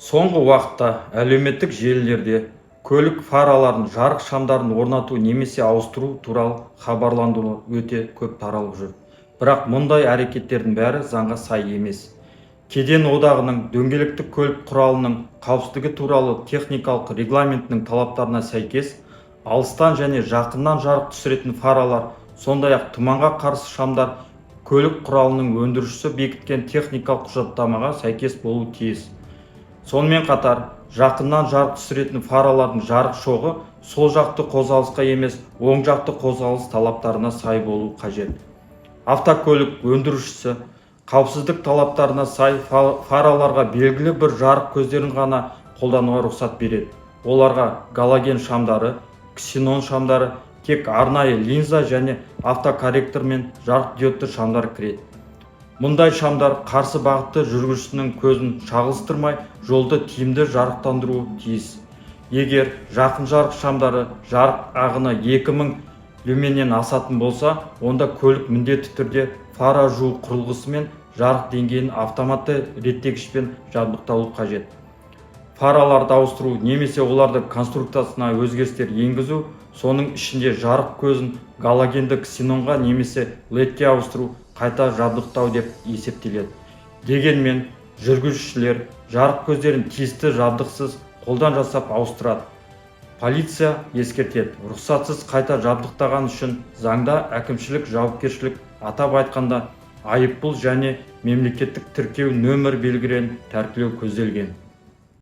Соңғы уақытта әлеуметтік желілерде көлік фараларын, жарық шамдарын орнату немесе ауыстыру туралы хабарландыру өте көп таралып жүр. Бірақ мұндай әрекеттердің бәрі заңға сай емес. Кеден одағының дөңгелекті көлік құралының қауіпсіздігі туралы техникалық регламентінің талаптарына сәйкес, алыстан және жақыннан жарық түсіретін фаралар, сондай-ақ тұманға қарсы шамдар көлік құралының өндірушісі бекіткен техникалық құжаттамаға сәйкес болуы тиіс. Сонымен қатар, жақыннан жарық түсіретін фаралардың жарық шоғы сол жақты қозғалысқа емес, оң жақты қозғалыс талаптарына сай болуы қажет. Автокөлік өндірушісі қауіпсіздік талаптарына сай фараларға белгілі бір жарық көздерін ғана қолдануға рұқсат береді. Оларға галоген шамдары, ксенон шамдары, тек арнайы линза және автокорректор мен жарық диодты шамдар кіреді. Мұндай шамдар қарсы бағытты жүргізушінің көзін шағылыстырмай, жолды тиімді жарықтандыруы тиіс. Егер жақын жарық шамдары жарық ағыны 2000 люменнен асатын болса, онда көлік міндетті түрде фара жуу құрылғысымен, жарық деңгейін автоматты реттегішпен жабдықталуы қажет. Фараларды ауыстыру немесе олардың конструкциясына өзгерістер енгізу, соның ішінде жарық көзін галогенді ксенонға немесе LED-ке ауыстыру қайта жабдықтау деп есептеледі. Дегенмен жүргізушілер жарық көздерін тиісті жабдықсыз қолдан жасап ауыстырады. Полиция ескертеді: рұқсатсыз қайта жабдықтаған үшін заңда әкімшілік жауапкершілік, атап айтқанда, айыппұл және мемлекеттік тіркеу нөмір белгілерін тәркілеу көзделген.